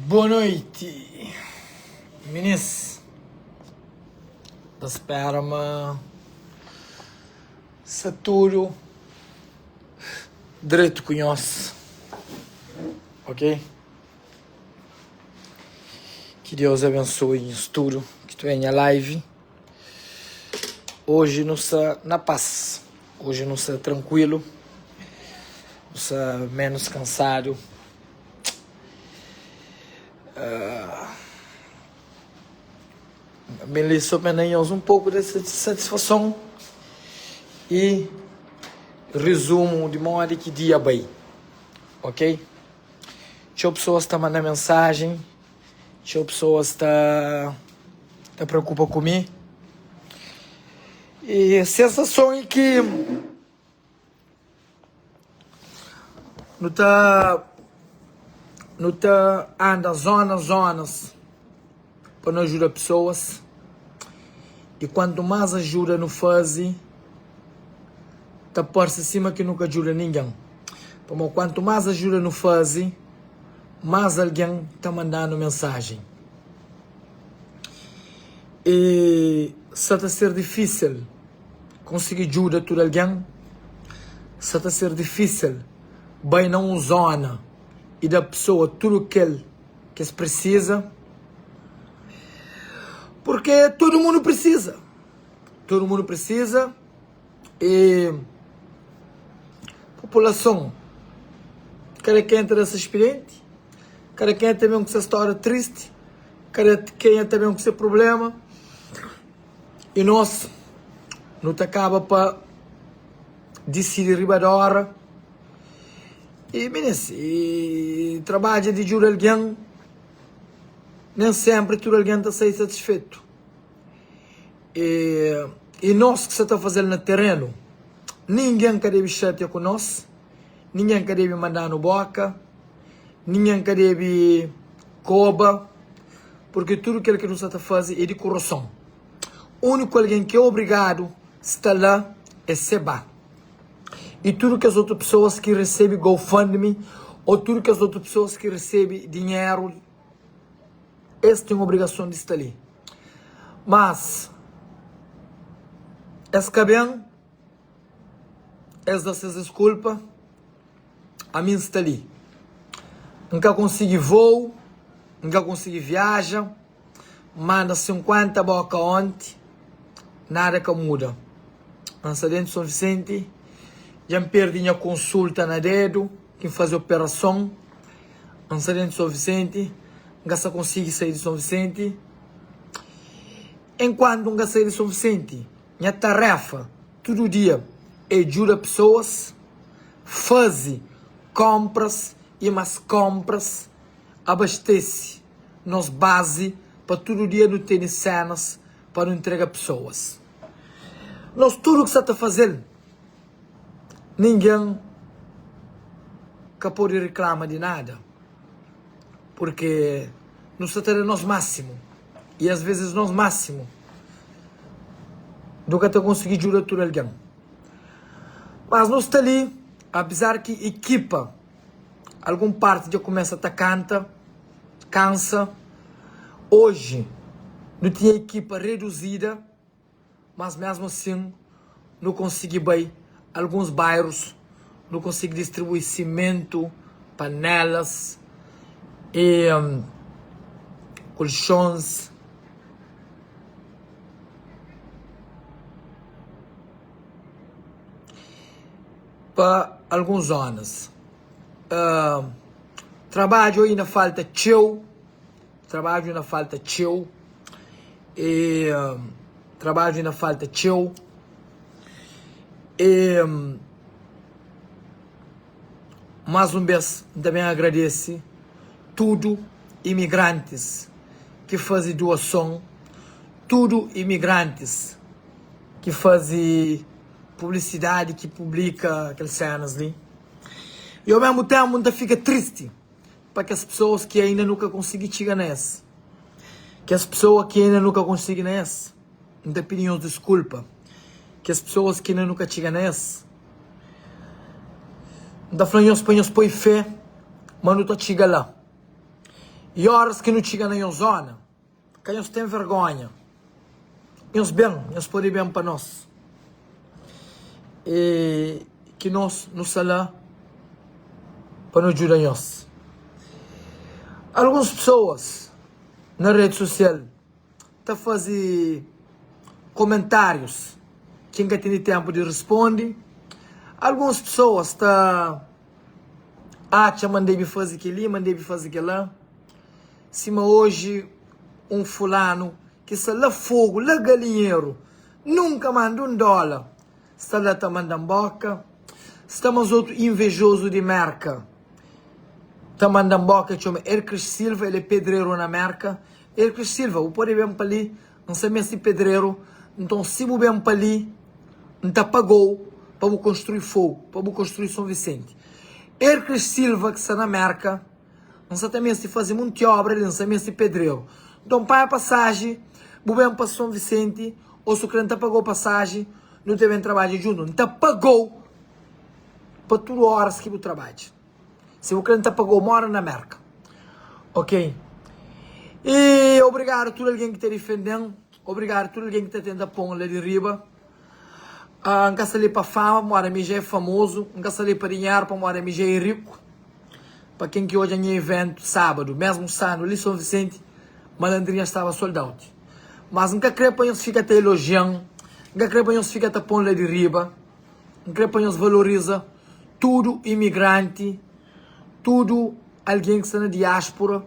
Boa noiti, minis. Ta spera ma sta tudu dretu ku nhos, ok? Ki Deus abensoi nhos tudu ki ta ben nha live. Oji nu sta na pas, oji nu sta trankuilu, nu sta menus kansadu. N ben li so pa N da nhos un poku di satisfason i rizumu di modi ki dia bai, ok? Txeu pesoas ta manda mensajen, txeu pesoas ta ta preokupa ku mi i sensason é ki Nu ta nu ta anda zona zonas pa nu ajuda pesoas i kuantu más ajuda nu faze ta parse sima ki nu ka djuda ningen pamodi kuantu más ajuda nu faze más algen ta manda-nu mensajen i sa ta ser difísil. Konsigi djuda tudu algen sta ta ser difísil. Bai na un zóna i da pesoa tudu kel ki es prisiza, purkê tudu mundu prisiza. Tudu mundu prisiza i populason kada kenha ta da se spirienti, kada kenha ta ben ku se stória tristi, kada kenha ta ben ku se prubléma. I nos, nu ta kaba pa disidi riba di óra. I minis, i trabadja di djuda algen, nen sénpri tudu algen ta sai satisfetu. I, i nos ki sa ta faze-l na terenu, ningen ka debe xatia ku nos, ningen ka debe manda-nu bóka, ningen ka debe koba. Purki tudu kel ki nu sta ta faze é di kurason. Úniku algen ki é obrigadu sta la é Seba i tudu kes otu pesoas ki resebe GoFundMe ô tudu kes otu pesoas ki resebe dinheru, es ten obrigason di sta li. Mas, es ka ben, es da ses diskulpa. Ami N sta li. N ka konsigi vou, N ka konsigi viaja, N manda 50 boka onti, nada ka muda. N sta dentu Son Visenti, dja N perdi nha konsulta na dedu ki N faze operason. N sta dentu Son Visenti, N ka sta konsigi sai di Son Visenti. Enkuantu N ka sai di Son Visenti, nha tarefa tudu dia é djuda pesoas. Faze kónpras i más kónpras, abastese nos bazi pa tudu dia nu tene sénas pa nu ntrega pesoas. Nos tudu ki sa ta faze-l, ningen ka pode riklama di nada, purke nu sa ta da nos másimu i asvezis nos másimu nu ka ta konsigi djuda tudu algen. Mas nu sta li, apizar ki ekipa algun parti dja kumesa ta kanta, kansa. Oji nu tinha ekipa reduzida, mas mesmu asin nu konsigi bai alguns bairus, nu konsigi distribui simentu, panelas i kolxons. Pa alguns zonas trabadju ainda falta txeu, trabadju ainda falta txeu e trabadju ainda falta txeu e más un bes N ta ben agradese tudu imigrantis ki faze doason. Tudu imigrantis ki faze publisidadi ki publika kel senas li. I ao mesmu tempu N ta fika tristi pa kes pesoas ki ainda nu ka konsigi txiga na es. Kes pesoa ki ainda nu ka konsigi na es, N ta pidi nhos diskulpa. Kes pesoas ki ainda nu ka txiga na es, N ta fla nhos pa nhos poi fé ma nu ta txiga la. I óras ki nu txiga na nhos zóna, ka nhos ten vergónha. Nhos ben, nhos pode ben pa nos. I ki nos nu sta la pa nu djuda nhos. Alguns pesoas na redi sosial ta faze komentárius ki N ka tene ténpu di responde. Alguns pesoas ta atxa ma N debe faze kel-li, ma N debe faze kel-la. Sima oji un fulanu ki sta la Fogu, la Galinheru, nunka manda un dóla, sta la ta manda-m bóka. Sta más otu invejozu di Mérka ta manda-m bóka, el txoma Ercris Silva, el é pedreru na Mérka. Ercris Silva, bu pode ben pa li, N sta meste pedreru, nton si bu ben pa li, N ta paga-u pa bu konstrui Fogu, pa bu konstrui Son Visenti. Ercris Silva ki sta na Mérka. N sa ta meste faze munti obra li, N sa meste pedreru. Nton panha pasaji, bu ben pa Son Visenti, ô su kre N ta paga-u pasaji, nu ta ben trabadja djuntu. N ta paga-u pa tudu oras ki bu trabadja. Si bu kre N ta paga-u mora na Merka. Ok. I obrigadu tudu algen ki ta difende-m, obrigadu tudu algen ki ta tenta pô-m la di riba. N ka sta li pa fama, pamodi ami dja é famozu, N ka sta li pa dinheru, pamodi ami dja é riku. Pa ken ki odja nha iventu sábadu, mesmu sandu li Son Visenti, malandrinha staba sold out. Mas N ka kre pa nhos fika ta elojian, N ka kre pa nhos fika ta pon la di riba, N kre pa nhos valoriza tudu imigranti, tudu algen ki sta na diáspora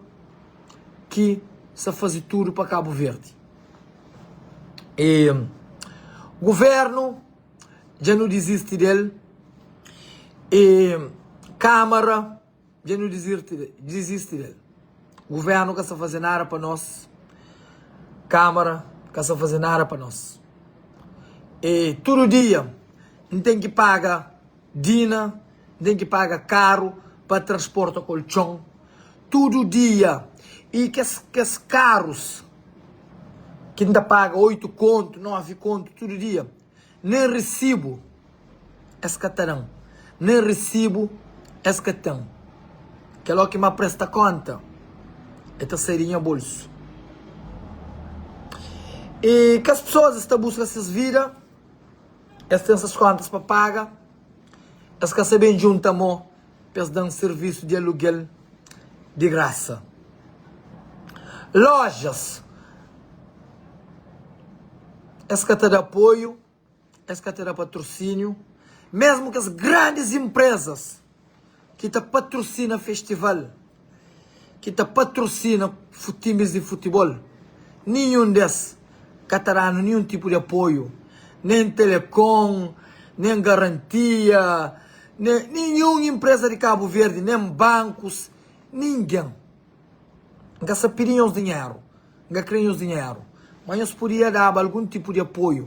ki sta faze tudu pa Kabu Verdi. E guvernu dja nu dizisti del e kamara dja nu dizisti del. Guvernu ka sta faze nada pa nos, kamara ka sta faze nada pa nos. E tudu dia N ten ki paga dina, N ten ki paga karu pa transporta koltxon, tudu dia. E kes kes karus ki N ta paga 8 kontu, 9 kontu tudu dia. Nen risibu es ka ta da-m, nen risibu es ka ten. Kel ó ki ma presta kónta, e ta sai di nha bolsu. I kes pesoas es ta buska ses vida, es ten ses kóntas pa paga, es ka sa ben djunta mô pa es da-m sirvisu di alugel di grasa. Lojas, es ka ta da apoiu, es ka ta da patrusíniu, mesmu kes grandis inprezas ki ta patrusina festival, ki ta patrusina timis di futibol, ninhun des ka ta da-nu ninhun tipu di apoiu, nen Telecom, nen garantia, nen ninhun inpreza di Kabu Verdi, nen bankus, ningen. N ka sta pidi nhos dinheru, N ka kre nhos dinheru, ma nhos podia daba algun tipu di apoiu,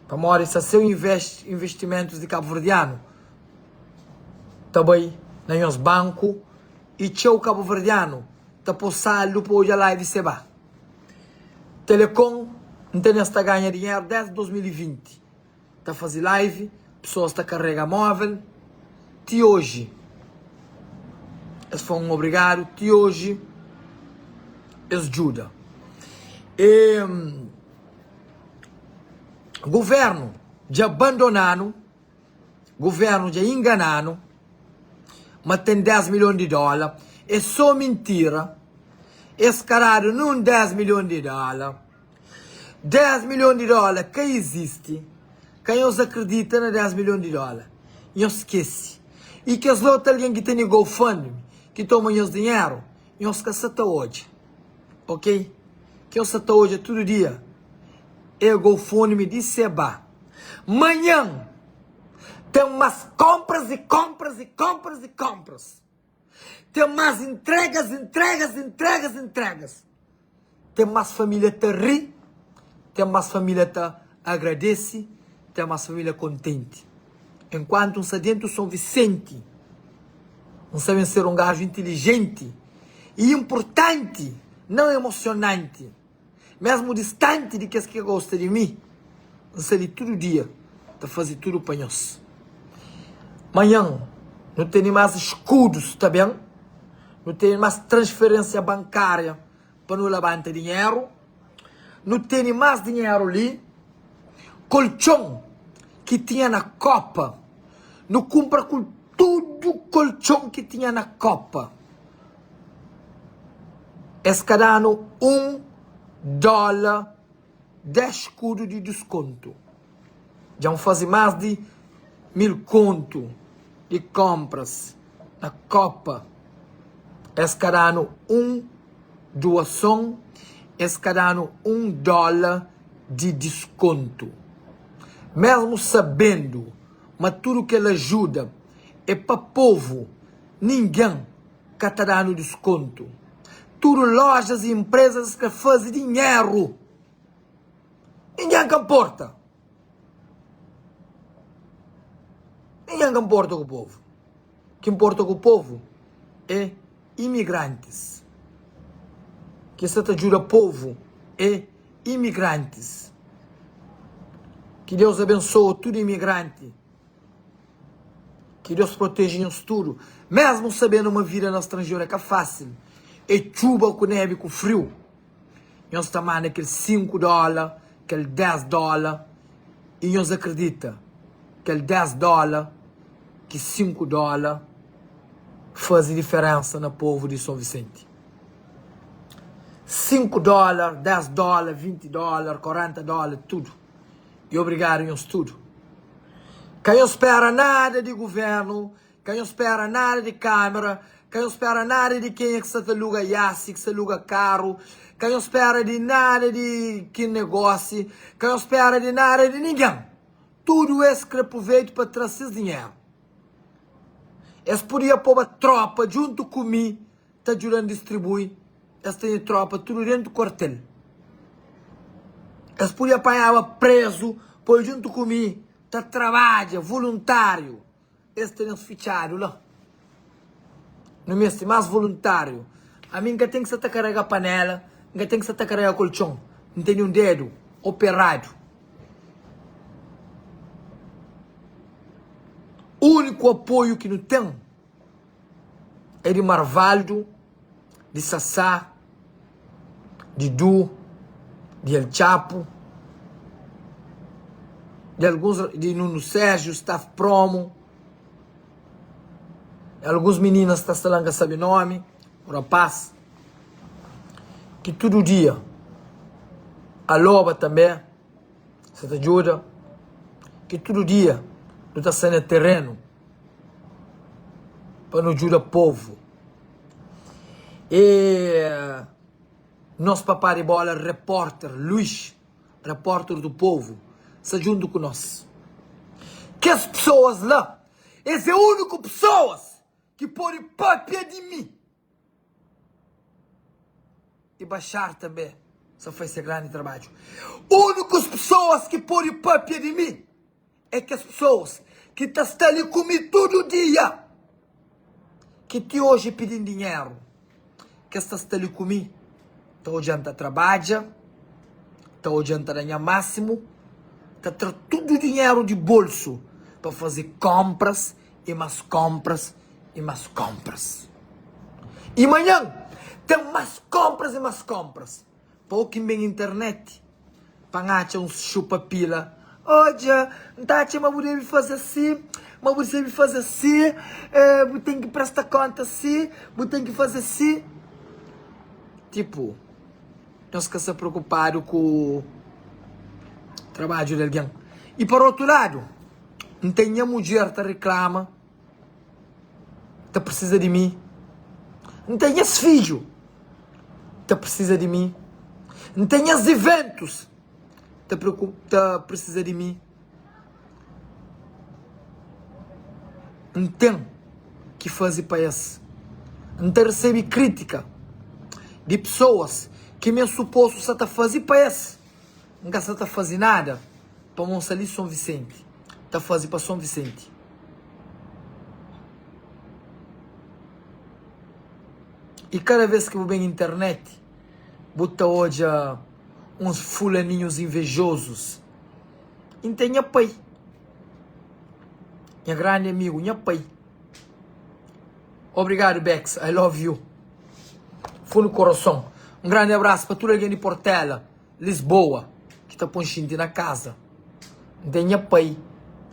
pamodi sta seu investimentus di kabuverdianu ta bai na nhos banku i txeu kabuverdianu ta po saldu pa odja live seba. Telecom N tene es ta ganha dinheru desdi 2020. Ta faze live, pessoas ta karrega móvel, ti oji es fla un obrigadu, ti oji es djuda. E governu dja bandona-nu, governu dja ingana-nu ma ten 10 milhon di dóla, é sô mintira, es ka dadu nun 10 milhon di dóla. 10 milhon di dóla ka izisti, ka nhos akridita na 10 milhon di dóla, nhos skese. I kes otu algen ki tene GoFundMe, ki toma nhos dinheru, nhos ka sa ta odja, ok? Ki nhos sa ta odja tudu dia é GoFundMe di Seba. Manhan ten mas konpras i konpras i konpras i konpras. Ten mas entregas, entregas, entregas, entregas. Ten mas família ta ri, ten mas família ta agradese, ten mas família kontenti. Enkuantu N sta dentu Son Visenti, N sta ben ser un gaju intilijenti i inpurtanti, nau emosionanti. Mesmu distanti di kes ki ka gosta di mi, N sta li tudu dia ta faze tudu pa nhos. Manhan nu tene mas skudus ta ben. Nu tene más transferênsia bankária pa nu labanta dinheru. Nu tene más dinheru li. Koltxon ki tinha na kopa, nu kunpra ku tudu koltxon ki tinha na kopa. Es ka da-nu un dóla 10 skudu di diskontu. Dja N faze más di 1000 kontu di konpras na kopa. Es ka da-nu un duason, es ka da-nu un dóla di diskontu. Mésmu sabendu ma tudu kel ajuda é pa povu, ningen ka ta da-nu diskontu. Tudu lojas i inprezas es kre faze dinheru. Ningen ka nporta. Ningen ka nporta ku povu. Ki nporta ku povu é imigrantis. Ki sta ta djuda povu é imigrantis. Ki Deus abensoa tudu imigranti. Ki Deus proteje nhos tudu. Mesmu sabendu ma vida na stranjeru é ka fásil, é txuba ku nebi ku friu, nhos ta manda kel 5 dóla, kel 10 dóla i nhos akredita kel 10 dóla ki 5 dóla faze diferensa na povu di Son Visenti. 5 dólar, 10 dólar, 20 dólar, 40 dólar, tudu. I obrigadu nhos tudu. Ka nhos spera nada di guvernu, ka nhos spera nada di kamera, ka nhos spera nada di kenha ki sta ta luga iasi, ki sta luga karu, ka nhos spera di nada di ki negosi, ka nhos spera di nada di ningen. Tudu es kre proveitu pa tra ses dinheru. Es podia poba tropa djuntu ku mi ta djuda-m distribui, es tene tropa tudu dentu kuartel. Es podia panhaba prezu, poi djuntu ku mi, ta trabadja voluntariu, es tene-s fitxadu la. Nu meste más voluntariu. Ami N ka ten ki sta ta karega panela, N ka ten ki sta ta karega koltxon, N tene un dedu operadu. Úniku apoiu ki nu ten é di Marvaldo, di Sasá, di Du, di El Chapo, di alguns, di Nuno Sérgio, staff promo, alguns meninas ta sta la nka sabe nomi, o rapaz, ki tudu dia aloba tambe sa ta djuda, ki tudu dia nu ta sta na terenu. pa nu djuda povu. E nos papá di bola repórter Luís, repórter do povo, sta djuntu ku nos. Kes pesoas la, es é úniku pesoas ki pode papia di mi. I Bashar tanbê sta fase se grandi trabadju. Únikus pesoas ki pode papia di mi. É kes pesoas ki ta sta li ku mi tudu dia, ki ti oji pidi-m dinheru, kes ta sta li ku mi, ta odja-m ta trabadja, ta odja-m ta da nha másimu, ta tra tudu dinheru di bolsu pa faze kónpras i más kónpras i más kónpras. I manhan ten más kónpras i más kónpras. Pa o ki N ben internet pa N atxa uns xupa pila Odja, N ta atxa ma bu debe faze asi, ma bu debe faze asi Bu ten ki presta konta si, bu ten ki faze si Tipu, nhos ka sta preokupadu ku trabadju di algen I pa otu ladu, N ten nha mudjer ta riklama ta prisiza di mi. N ten nhas fidju ta prisiza di mi. N ten nhas iventus ta ta prisiza di mi. N ten ki faze pa es. N ta resebe kritika di pesoas ki mi é supostu sa ta faze pa es. N ka sa ta faze nada pamo N sta li Son Visenti ta faze pa Son Visenti. I kada vez ki bu ben internet bu ta odja uns fulaninhus invejozus. I N ten nha pai, nha grandi amigu, nha pai. Obrigadu Bex, I love you. Fundu korason. Un grandi abrasu pa tudu algen di Portela, Lisboa, ki ta pon xinti na kaza. N ten nha pai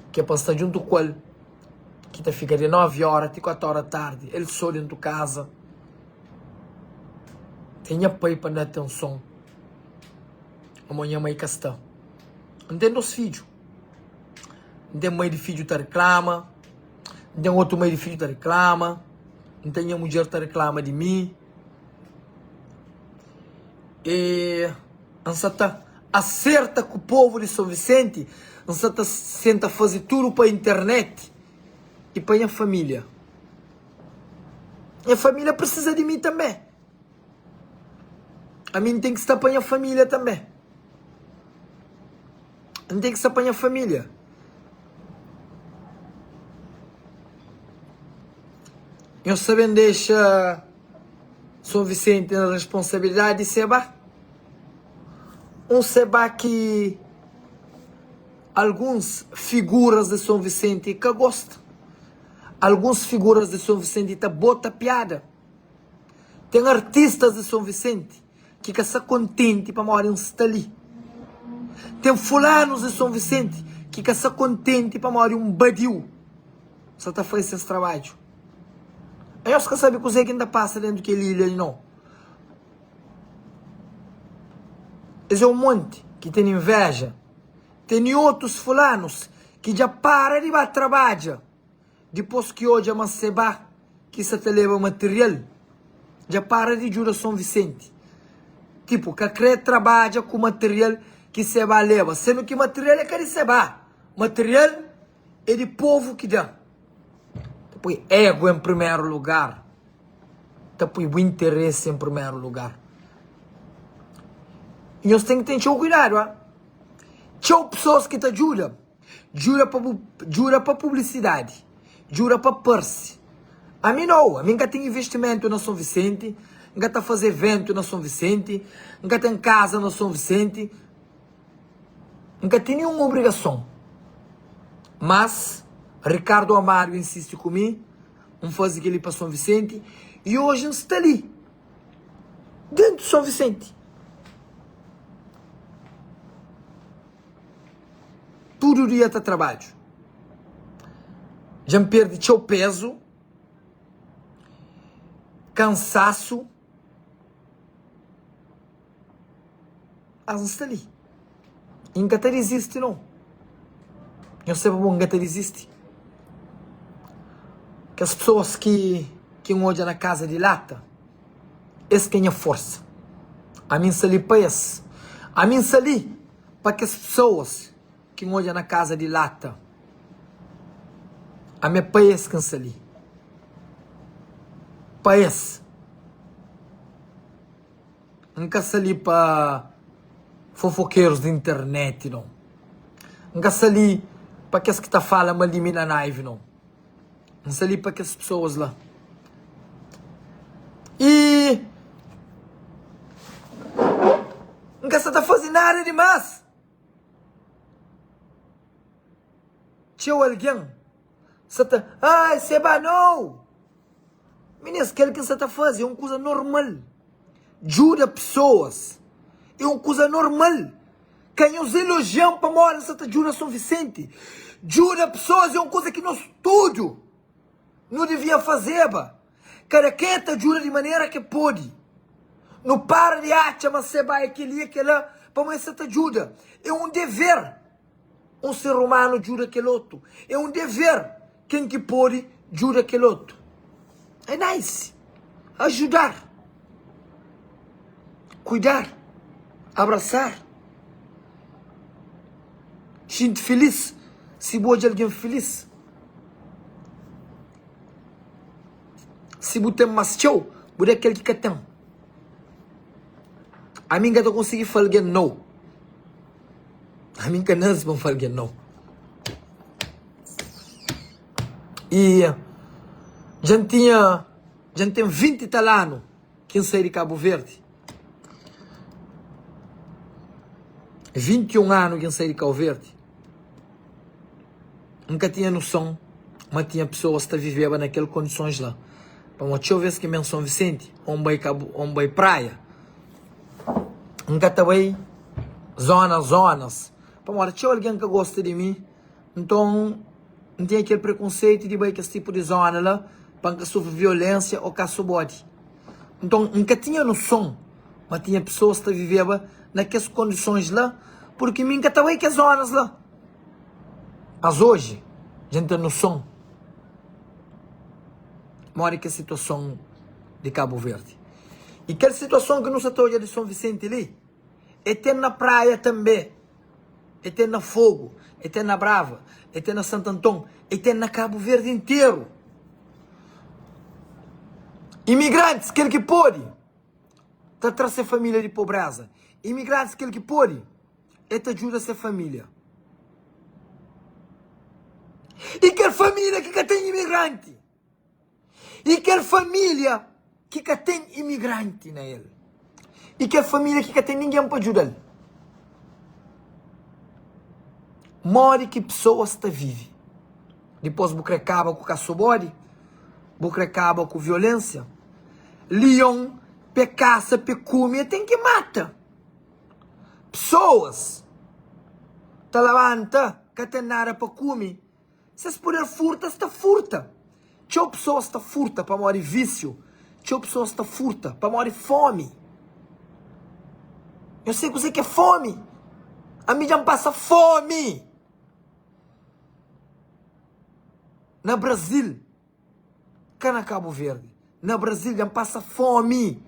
ki é pa N sta djuntu ku el, ki ta fika di 9 óra ti 4 óra tardi, el sô dentu kaza. Ten nha pai pa N da atenson, pamodi nha mai ka sta. N ten 2 fidju. N ten mai di fidju ta riklama, N ten otu mai di fidju ta riklama, N ten nha mudjer ta riklama di mi. E N sa ta aserta ku povu di Son Visenti, N sa ta senta faze tudu pa internet i pa nha família. Nha família prisiza di mi tanbe. Ami N ten ki sta pa nha família tanbe. N ten ki sta pa nha família. Nhos ta ben dexa Son Visenti na responsabilidadi di Seba? Un Seba ki alguns figuras di Son Visenti ka gosta. Alguns figuras di Son Visenti ta bota piada. Ten artistas di Son Visenti ki ka sta kontenti pamodi N sta li. Ten fulanus di Son Visenti ki ka sta kontenti pamodi un badiu sta ta faze ses trabadju. Nhos ka sabe kuzê ki N ta pasa dentu kel ilha li nau. Es é un monti ki ten inveja. Ten otus fulanus ki dja para di ba trabadja. Dipôs ki odja ma Sebá ki sa ta leba material, dja para di djuda Son Visenti. Tipu, ka krê trabadja ku material ki Sebá leba, senu ki material é ka di Sebá, material é di povu ki da. Ta poi ego en primeru lugar, ta poi bu interesi en primeru lugar. Nhos ten ki ten txeu kuidadu, ha? Txeu pesoas ki ta djuda. Djuda pa bu djuda pa publisidadi, djuda pa parse. Ami nau, ami N ka ten investimentu na Son Visenti, N ka ta faze eventu na Son Visenti, N ka ten kaza na Son Visenti, N ka ten ninhun obrigason. Mas Ricardo Amado insisti ku mi, N faze kel-li pa Son Visenti i oji N sta li. Dentu Son Visenti. Tudu dia ta trabadju. Dja N perde txeu pezu, kansasu, mas N sta li i N ka ta dizisti nau. Nhos sabe ma N ka ta dizisti. Kes pesoas ki N odja na kaza di lata. Es ki é nha forsa. Ami N sta li pa es. Ami N sta li pa kes pesoas ki N odja na kaza di lata. Ami é pa es ki N sta li. Pa es. N ka sta li pa fofokerus di internet, nau. N ka sta li pa kes ki ta fala mal di mi na live, nau. N sta li pa kes pesoas la. I N ka sta ta faze nada dimás. Txeu algen sta ta, Ai, seba, nau! Minis, kel ki N sta ta faze é un kuza normal. Djuda pesoas é un kuza normal. Ka nhos elojia-m pamodi N sta ta djuda Son Visenti. Djuda pesoas é un kuza ki nos tudu nu devia fazeba. Kada kenha ta djuda di manera ki pode. Nu para di atxa ma se ba é kel-li é kel-la pamodi el sta ta djuda. É un dever un ser umanu djuda kel otu. É un dever ken ki pode djuda kel otu. É nice ajudar, kuidar, abrasar, xinti filis si bu odja algen filis. Si bu ten más txeu, bu da kel ki ka ten. Ami N ka ta konsigi fla algen nau. Ami N ka nase pa N fla algen nau. I dja N tinha, dja N ten 20 i tal anu ki N sai di Kabu Verdi. 21 anu ki N sai di Kau Verdi. N ka tinha noson ma tinha pesoas ta viveba na kel kondisons la. Pamodi txeu vez ki N ben Son Visenti ô N bai Kabu ô N bai Praia, N ka ta bai zonas zonas pamodi txeu algen ka gosta di mi. Nton N tinha kel prekonseitu di bai kes tipu di zona la pa N ka sufri violensia ô kasu bodi. Nton N ka tinha noson ma tinha pesoas ta viveba na kes kondisons la purki mi N ka ta bai kes zonas la. Mas oji dja N ten noson modi ki é situason di Kabu Verdi. I kel situason ki nu sa ta odja di Son Visenti li e ten na Praia tanbe. E ten na Fogo, e ten na Brava, e ten na Santo Anton, e ten na Kabu Verdi interu. Imigrantis, kel ki pode, ta tra se família di pobreza. Imigrantis, kel ki pode, e ta djuda se família. I kel família ki ka ten imigranti? I kel família ki ka ten imigranti na el? I kel família ki ka ten ningen pa djuda-l? Modi ki pesoas ta vive? Dipôs bu krê kaba ku kasobodi? Bu krê kaba ku violénsia? Lion p'e kasa, p'e kume, e ten ki mata. Pesoas ta labanta, ka ten nada pa kume. Si es puder furta, es ta furta. Txeu pesoas ta furta pamodi vísiu. Txeu pesoas ta furta pamodi fómi. Nhos sabe kuzê ki é fómi? Ami dja N pasa fómi na Brazil, ka na Kabu Verdi. Na Brazil dja N pasa fómi.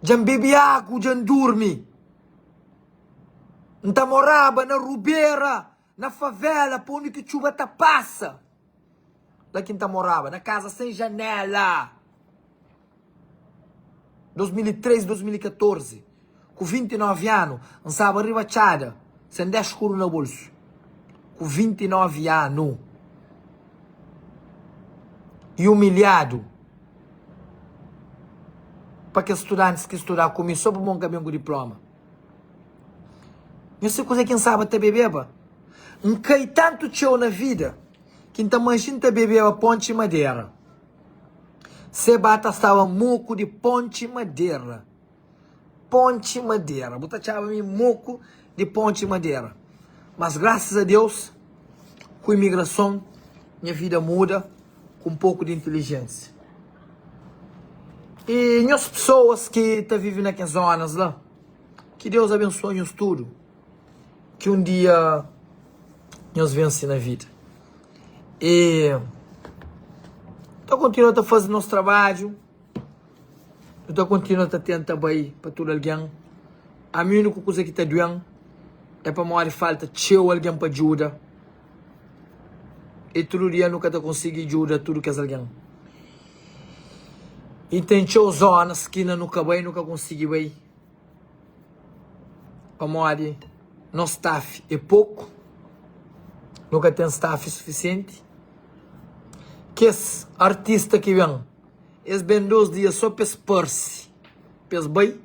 Dja N bebe agu, dja N durmi. N ta moraba na rubera, na favela, pa undi ki txuba ta pasa. La ki N ta moraba, na kaza sen janela. 2013, 2014, ku 29 anu, N staba riba txada, sen 10 kuru na bolsu. Ku 29 anu. I umilhadu pa kes studantis ki studa ku mi, so pamodi N ka ben ku diploma. Nhos sabe kuzê ki N staba ta bebeba? N kai tantu txeu na vida ki N ta manxe N ta bebeba pontxi madera. Se ba ta staba moku di pontxi madera. Pontxi madera. Bu ta txaba mi moku di pontxi madera. Mas grasas a Deus, ku imigrason, nha vida muda ku un poku di intelijensia. I nhos pesoas ki ta vive na kes zonas la, ki Deus abensua nhos tudu, ki un dia nhos vense na vida. I ta kontinua ta faze nos trabadju, nu ta kontinua ta tenta bai pa tudu algen. Ami úniku kuza ki ta duen é pamodi falta txeu algen pa djuda. I tudu dia nu ka ta konsigi djuda tudu kes algen. I ten txeu zonas ki inda nu ka bai, nu ka konsigi bai pamodi nos staff é poku, nu ka ten staff sufisienti. Kes artista ki ben, es ben dos dia so pa es parse, pa es bai,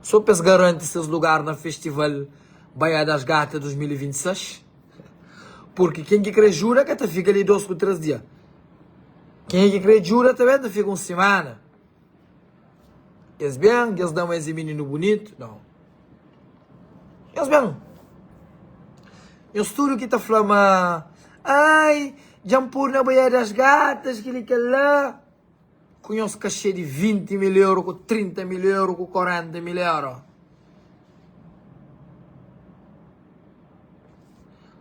so pa es garanti ses lugar na festival Baía das Gatas 2026. Purki ken ki kre djuda ka ta fika li dos ku tres dia. Ken ki kre djuda ta ben ta fika un simana. Es ben, es da ma es é mininu bunitu. Nau. Es ben. Nhos tudu ki ta fla ma ai, dja N pur na Baía das Gatas, kel-li, kel-la. Ku nhos kaxê di 20 mil euro, ku 30 mil euro, ku 40 mil euro.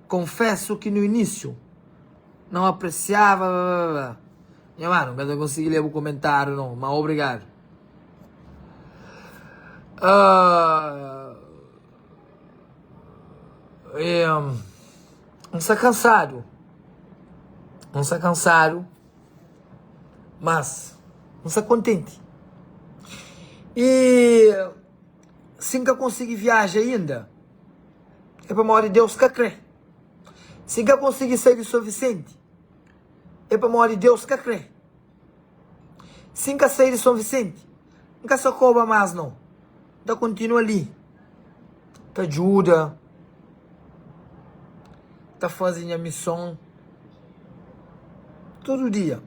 Konfesu ki no inísiu não apresiava. Nha mano, nka ta konsigi lê bu komentáriu não, ma obrigadu. Uh, e, N sta kansadu, N sta kansadu, mas N sta kontenti. E si N ka konsigi viaja inda, é pamodi Deus ka krê. Si N ka konsigi sai di São Vicente, é pamodi Deus ka krê. Si N ka sai di São Vicente, N ka sa koba más nau. N ta kontinua li, ta djuda, ta faze nha mison tudu dia.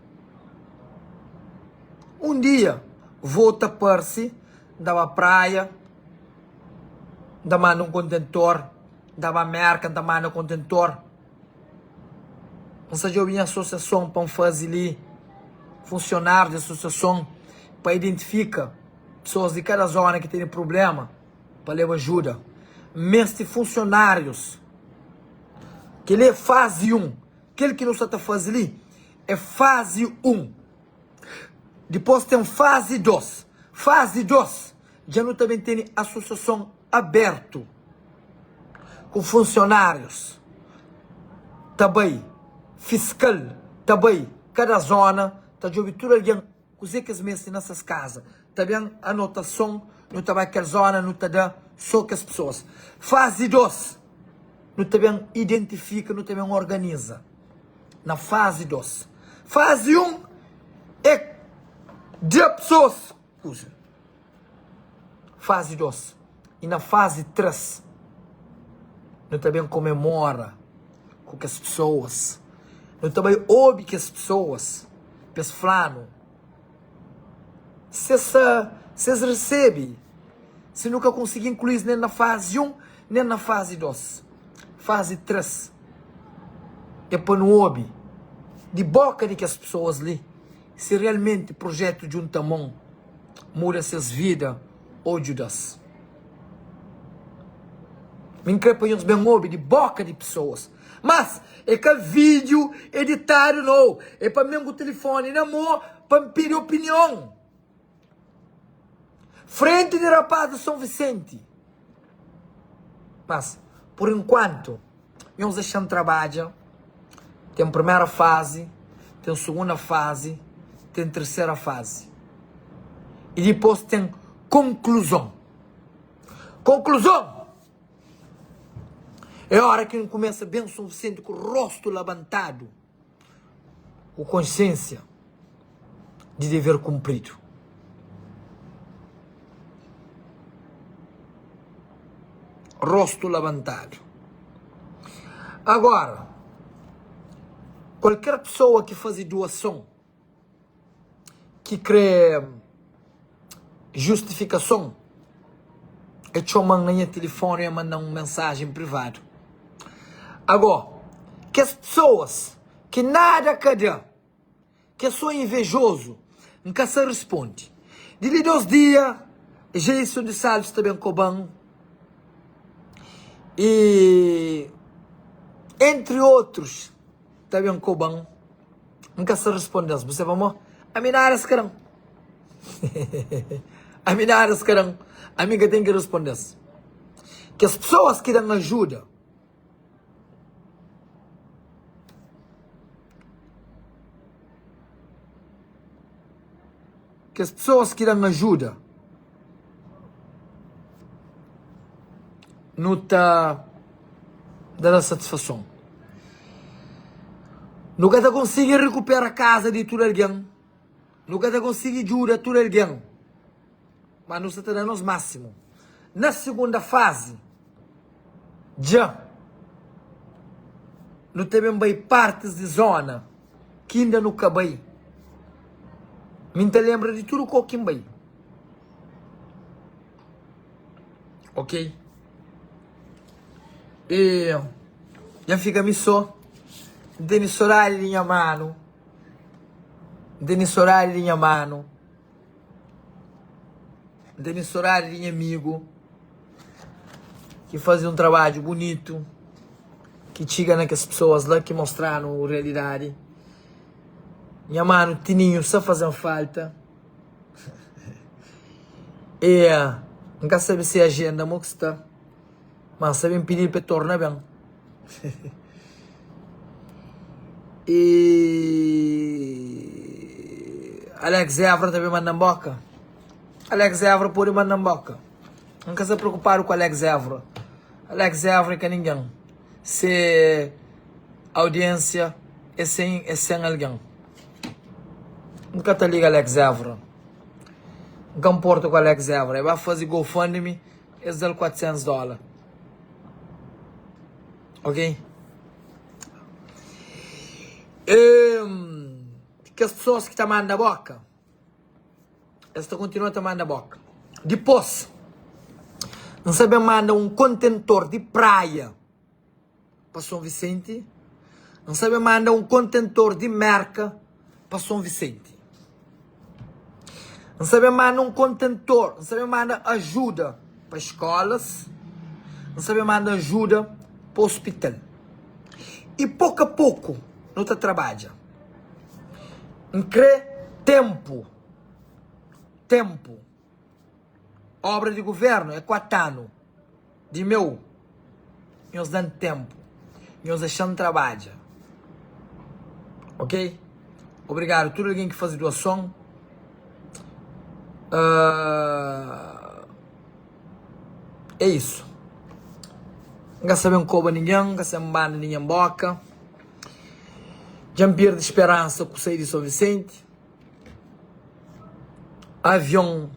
Un dia volta parse, N ta ba praia, N ta manda un kontentor, N ta ba Merka, N ta manda kontentor. N sta djobe nha asosiason pa N faze li, funsionáriu di asosiason pa identifika pesoas di kada zona ki tene prubléma pa leba ajuda. N meste funsionárius. Kel-li é fazi 1. Kel ki nu sta ta faze li é fazi 1. Dipôs ten fazi 2. Fazi 2, dja nu ta ben tene asosiason abertu ku funsionárius ta bai, fiskal ta bai kada zona ta djobe tudu algen kuzê ki es meste na ses kaza. Ta ben anotason, nu ta bai kel zona nu ta da so kes pesoas. Fazi 2, nu ta ben identifika, nu ta ben organiza na fazi 2. Fazi 1 é da pesoas kuza. Fazi 2 i na fazi 3 nu ta ben komemora ku kes pesoas, nu ta bai obi kes pesoas pa es fla-nu si es sa si es resebe, si nu ka konsigi inklui-s nen na fazi 1 nen na fazi 2. Fazi 3 é pa nu obi di boka di kes pesoas li si realmenti projetu Djunta Mon muda ses vida ô djuda-s. Mi N krê pa nhos ben obi di boka di pesoas. Mas é ka vídiu editadu nau, é pa mi ku tilifoni na mô pa N pidi opinion. Frenti di rapaz di Son Visenti. Mas, pur enkuantu, nhos dexa-m trabadja. Ten primera fazi, ten sugunda fazi, ten tersera fazi. I dipôs ten konkluzon. Konkluzon é óra ki nu kumesa ben Son Visenti ku rostu labantadu. Ku konsiensia di dever kunpridu. Rostu labantadu. Agora, kualker pesoa ki faze duason ki kre justifikason, e txoma-m na nha tilifoni e manda-m un mensajen privadu. Ago, kes pesoas ki nada ka da, ki é so invejozu, N ka sa risponde. Di li dos dia, Jason di Salves ta ben koba-m i entri otrus ta ben koba-m. N ka sa responde-s, bu sabe pamó? Ami nada es ka da-m. Ami nada es ka da-m. Ami ka ten ki responde-s. Kes pesoas ki da-m ajuda, kes pesoas ki da-m ajuda, nu ta da-l satisfason. Nu ka ta konsigi rekupera kaza di tudu algen, nu ka ta konsigi djuda tudu algen, ma nu sta ta da nos másimu. Na sigunda fazi, dja nu ta ben bai partis di zona ki inda nu ka bai. Mi N ta lenbra di tudu kau ki N bai. Ok. E dja N fika mi so. N tene sodadi di nha manu. N tene sodadi di nha manu. N tene sodadi di nha amigu ki faze un trabadju bunitu, ki txiga na kes pesoas la, ki mostra-nu realidadi. Nha manu Tininhu sta faze-m falta. E N ka sabe se ajenda mo ki sta, ma N sta ben pidi-l pa el torna ben. E Alex Evra ta ben manda-m boka? Alex Evra pode manda-m boka. N ka sta preokupadu ku Alex Evra. Alex Evra é ka ningen. Se audiensia é sen é sen algen. N ka ta liga Alex Evra. N ka nporta ku Alex Evra. E ba faze GoFundMe, es da-l 400 dóla. Ok? E, kes pesoas ki ta manda boka. Es ta kontinua ta manda boka. Dipôs, N sa ben manda un kontentor di praia pa Son Visenti. N sa ben manda un kontentor di Merka pa Son Visenti. N sa ben manda un kontentor, N sa ben manda ajuda pa skolas, N sa ben manda ajuda pa ospital. I poku a poku nu ta trabadja. N kre tenpu, tenpu. Obra di guvernu é 4 anu. Di meu, nhos da-m tenpu, nhos dexa-m trabadja. Ok? Obrigadu tudu algen ki faze doason. Uh, é isu. N ka sabe N koba ningen, N ka sabe N banda ningen boka. Dja N perde speransa ku sai di Son Visenti. Avion,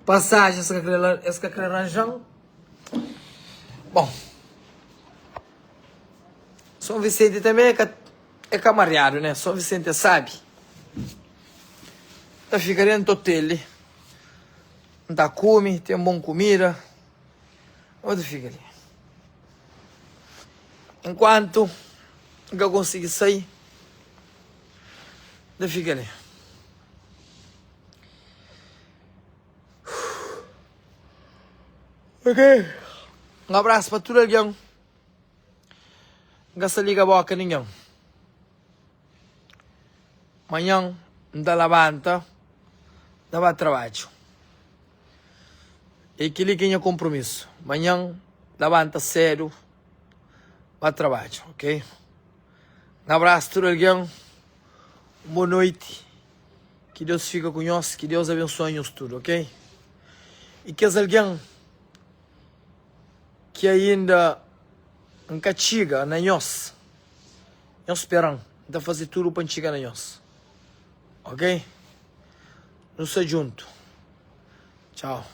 pasajen es ka kre, es ka kre ranja-m. Bon, Son Visenti tanbe é ka é ka mariadu, né? Son Visenti é sabi. Ta fika dentu otel, N ta kume, ten bon kumida, N ta fika li. Enkuantu N ka konsigi sai. Ta fika li. Ok. Un abrasu pa tudu algen. N ka sta liga boka ningen. Manhan N ta labanta, N ta ba trabadju. É kel-li ki é nha konpromisu. Manhan labanta sédu, ba trabadju, ok? Un abrasu tudu algen, un bo noiti, ki Deus fika ku nhos, ki Deus abensua nhos tudu, ok? I kes algen ki ainda N ka txiga na nhos, nhos spera-m, N ta faze tudu pa N txiga na nhos, ok? Nu sta djuntu, txau.